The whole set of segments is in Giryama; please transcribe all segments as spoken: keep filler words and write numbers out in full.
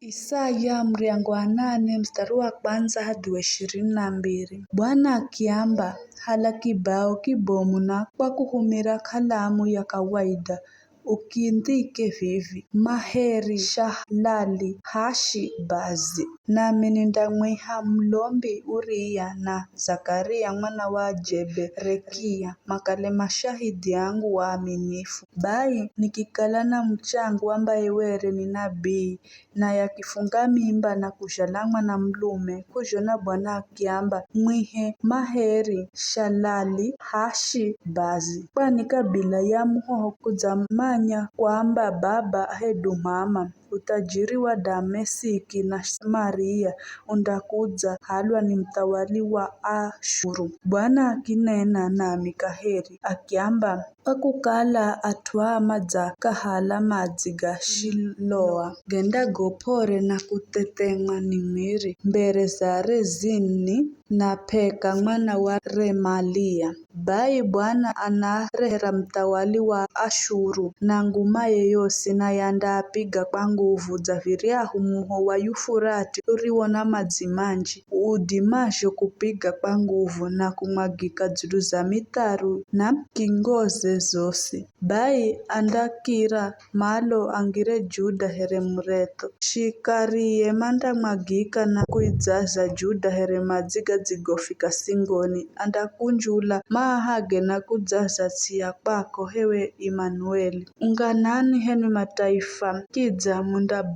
Isaya muryango wa nane mstari wa kwanza hadi wa ishirini na mbiri. Bwana akiamba, hala kibao kibomu na kwa kuhumira kalamu ya kawaida, ukindhike vivi, Maheri Shahalali Hashi Bazi. Nami nindamwiha mulombi Uria na Zakaria mwana wa Jeberekia makale mashahidhi angu waaminifu. Bai nikikala na muchangu ambaye were ni nabii, naye akifunga mimba na kuzhala mwana mulume, k'uzhona Bwana akiamba, mwihe Maheri Shalali Hashi Bazi. Kwani kabila ya muhoho kudzamanya kwamba baba hedu mama, utajiri wa Damesiki na Samaria undakudza halwa ni muthawali wa Ashuru. Bwana akinena nami kaheri, akiamba, kwa kukala at'u aa madzakahala madzi ga Shiloa, genda gop'ore na kuthethemwa ni mwiri mbere za Rezini na Peka mwana wa Remalia. Bai Bwana anarehera muthawali wa Ashuru na ngumaye yosi, naye andaapiga kwa nguvu dza viryahu muho wa Yufurati uriwo na madzi manji, udimazho kupiga kwa nguvu na kumwagika dzulu za mitharu na kingoze zosi. Bai andakira malo angire Juda here muretho. Shikarie mandamwagika na kuidzaza Juda here madzi gadzigofika singoni, andakunjula maahage na kudzaza ts'i ya kwako, hewe Imanueli. Unganani henwi mataifa, kidza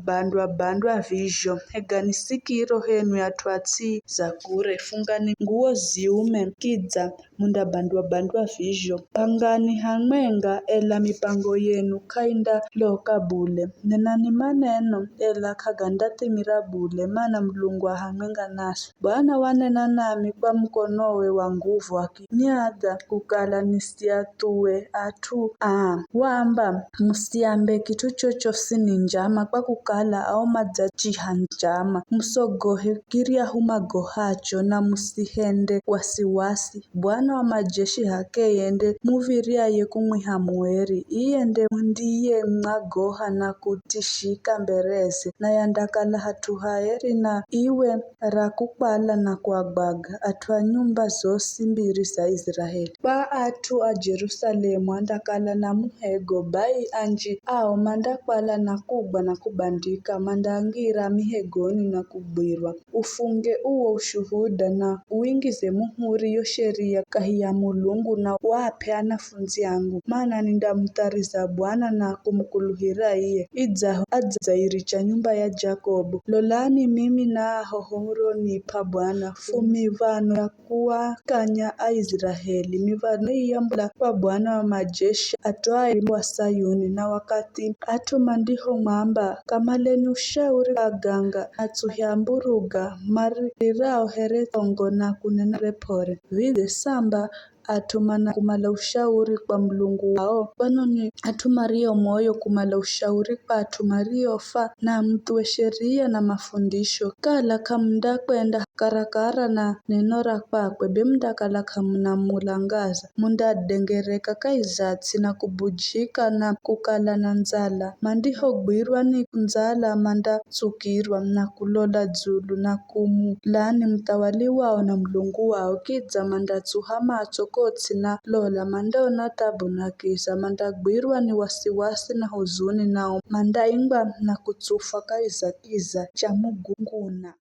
mundabandwa-bandwa vizho. Hegani sikiro henwi at'u a ts'i za kure, fungani nguwo ziume, kidza mundabandwa-bandwa vizho. Pangani hamwenga, ela mipango yenu k'aindaloka bule. Nenani maneno, ela k'agandathimira bule, mana Mulungu a hamwenga naswi. Bwana wanena nami kwa mukonowe wa nguvu, akiniadha kukala nisiathuwe at'u aa. Waamba, musiambe kit'u chochosi ni njama, kwa kukala ao madzachiha njama. Musogohe kiryahu magohacho, na musihende wasiwasi. Bwana wa majeshi h'akeye nde muv̱iryaye kumwiha mueri, iye nde ndiye mwagoha na kutishika mbereze, naye andakala hat'u haeri na iwe ra kukwala na kuagwaga, at'u a nyumba zosi mbiri za Iziraeli. Kwa at'u a Jerusalemu andakala na muhego, bai anji ao mandakwala na kugwa na kubandika, mandangira mihegoni na kugwirwa. Ufunge uwo ushuhuda na uingize muhuri yo sheria kahi ya Mulungu na uap'e anafundzi angu, mana nindamuthariza Bwana na kumukuluhira iye. Idzaho adzairicha nyumba ya Jakobu, lolani mimi naaho ho uronip'a Bwana, fu miv̱ano ya kuakanya Aiziraeli, miv̱ano ii yambula kwa Bwana wa majeshi atoaye wa Sayuni, na wakathi at'u mandihomwamba, kamaleni ushauri kwa aganga, atsuhe amburuga, marirao here thongo na kunena here p'ore. Vidze samba at'u mana kumala ushauri kwa Mulungu wao, kwanoni at'u mario moyo kumala ushauri kwa at'u mariofwa, na muthuwe sheria na mafundisho. Kala k'amundakwenda karakara na neno ra kwakwe, be mundakala k'amuna mulangaza, mundadengereka kahi za ts'i na kubujika na kukala na ndzala. Mandihogwirwa ni ndzala mandatsukirwa na kulola dzulu na kumulani muthawali wao na Mulungu wao, kidza mandatsuha matso ko ts'i na lola, mandaona thabu na kiza, mandagwirwa ni wasiwasi na huzuni, nao mandaingwa na kutsufwa kahi za kiza cha mugunguna.